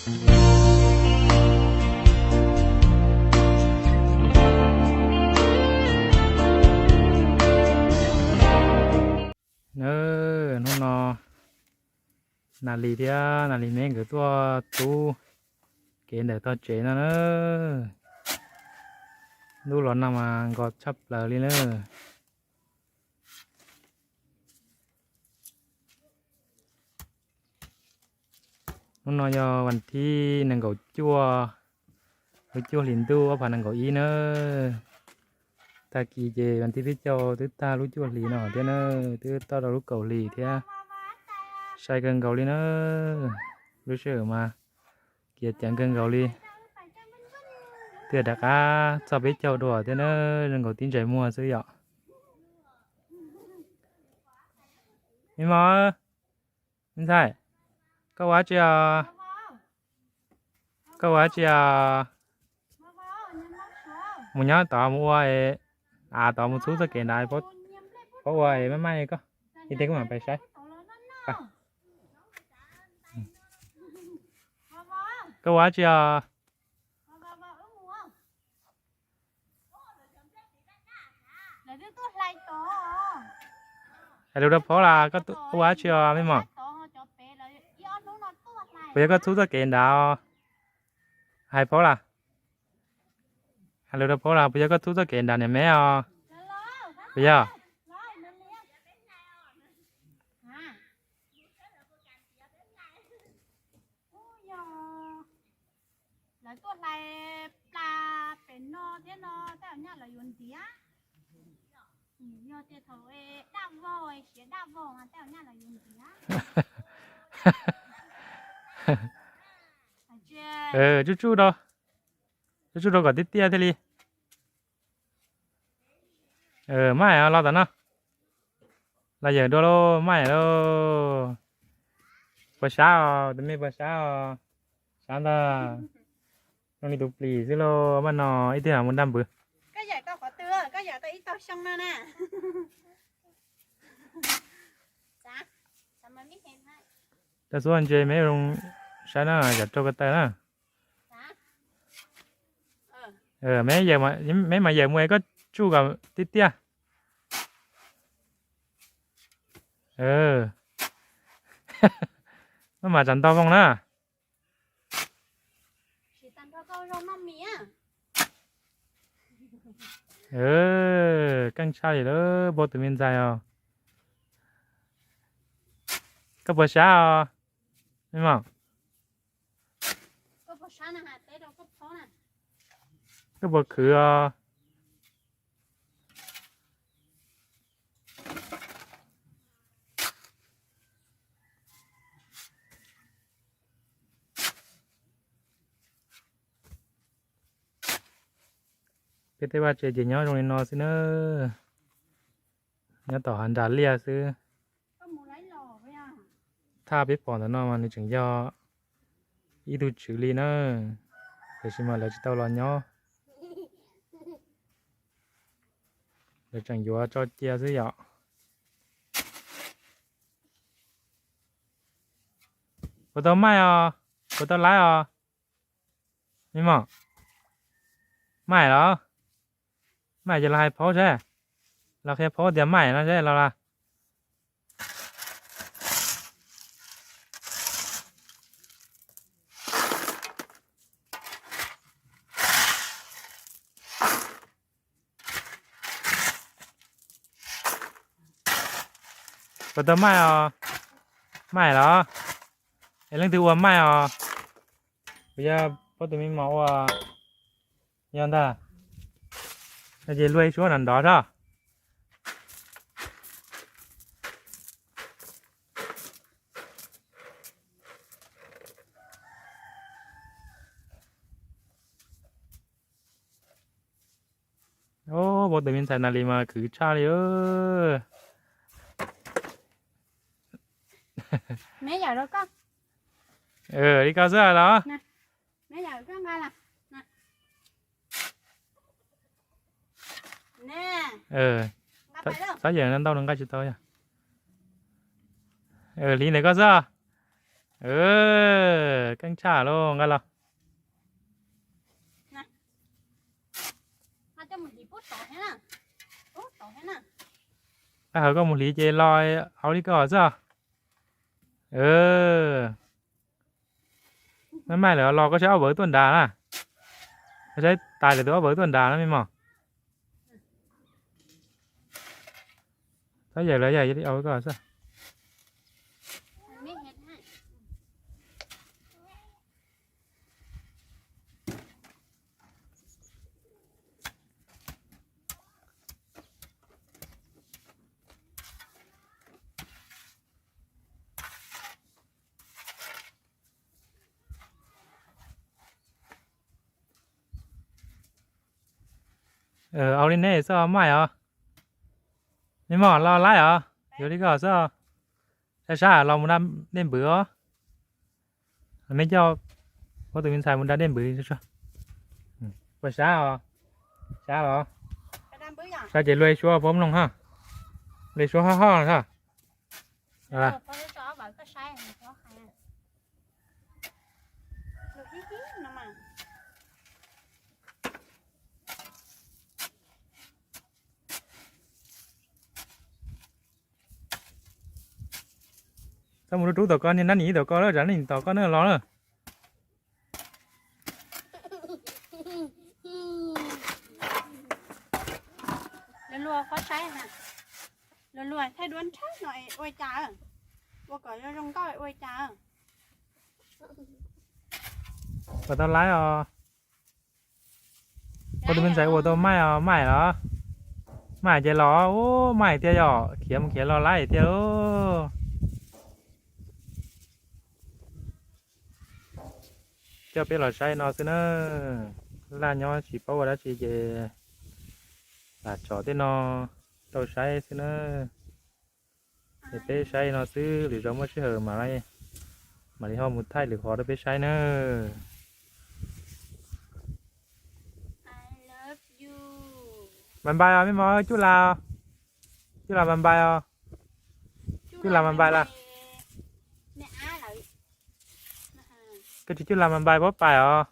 Hnub no Nas Lis thiab Nas Lis me nkawd tuaj tub kev ntawm tog tsev no na. Lub los no mas nkos tshaj plaws li na. Hnub no yog vas thib nees nkaum cuaj, lub cuaj hlis ntuj ob phav nees nkaum ib na. Tag kis ces vas thib peb caug twb tag lub cuaj hlis no thiab na, twb toj rau lub kaum hlis thiab. Sai kawg nkaus li na, lub sij hawm mas kiav ceev kawg nkaus li. Twb rov qab txog peb caug dua thiab na, zoo nkaus tib ntsais muag xwb yom. Me mos, me ntxhais, koj ua dab tsi os? Koj ua dab tsi os? Mus nyob tod mus ua, av tod mus txhub txoj kev nrad, paub ua es maj maj koj. Ib teg kuv mam pais saib. Koj ua dab tsi os? Hais lus rau Phaub las, koj ua dab tsi os me mos? Puas yog koj txhub txoj kev nrad os? Hais Phaub las, hais lus rau Phaub las, puas yog koj txhub txoj kev nrad niam me os? Puas yog? Lawv tuaj hlais plas pem no thiab no, tej zaum nyaj lawv yuav ntiav. Yog tias thaum daj vog, siav daj vog mas tej zaum nyaj lawv yuav ntiav. Tsuj tsuj rau, tsuj tsuj rau kom tiaj tiaj thiaj li. Maj los tom no, los yawm dua lauj, maj lauj. Puas sab os, tus me puas sab os? Sab ntag. Zoo li tus plis xwb lauj, maj no ib tug mus daj npwv. Rau xub ntse me zoo saib na, yam rau ko taw na. Me mas yawm mus koj tsuj kom tiaj tiaj. Maj mas tsam ntau voos na. Keej tshaj li lawm, Phaub tus me ntxhais os. Koj puas sab os, me mos? Koj puas khwv os? Peb tej vaj tse ces nyob zoo li no xwb na, nyob tom hav nras liaj xwb. Thaj peb pom ntawm no mas nws tseem yog ib tug tswv li na, tiam sis mas lawv tsis tau los nyob, lawv tseem yuav tso cia xwb yom. Puas tau maij os? Puas tau laib os? Me mos, maij los? Maij ces los hais Phaub seb, los qhia Phaub tias maij no seb los las. Puas tau maij os? Maij los? Es leej twg ua maij os? Puas yog Phaub tus me mos ua? Yog ntag. No ces luag ib suab nrov nrov soj. Phaub tus me ntxhais Nas Lis mas khwv tshaj li. Li koj xwb los? Txhob yawm ntau, nws nqa tsis tau. Hliv ntawm koj xwb. Keej tshaj lauj, nqa los. Nqa hawm koj mus hliv ces los au li ko xwb. Maj maij lawm los koj saib ob vawv tuaj nrad na. Koj saib tais lawm tus ob vawv tuaj nrad na me mos. Txhob yawm lawv yog li au koj xwb. Au li nej xwb maj os. Me mos los laib os, yuav li koj xwb. Sab sab los mus da dej npwv os. Nej coj huab tus me ntxhais mus da dej npwv. Puas sab os? Sab los? Sab ces luag suab puab mloog ha. Luag suab hoj hoj ha. Txhob mus rub rub tom koj niag nab nim tom koj lawm, tsam nab nim tom koj na los na. Luag luag qhuab saib, luag luag thaij duab nrhawv no ua cas, ua kom zoo zoo nkauj ua cas. Puas tau laib os? Ua tus me ntxhais ua tau maj os, maj los? Maj ces los, maj tiag yog khiav mus khiav los laib tiag lauj. Coj peb los saib no xwb na. Laj nyob tsis paub ua dab tsi ces lam tsom tej no rau saib xwb na. Es peb saib no xwb, lwm zaus muaj sij hawm mam li, mam li ho mus thaij lwm qhov rau peb saib na. Npais npais os me mos, cuj las, cuj las npais npais os. Cuj las npais npais las. Koj tsis cuj las npais npais pob pais os.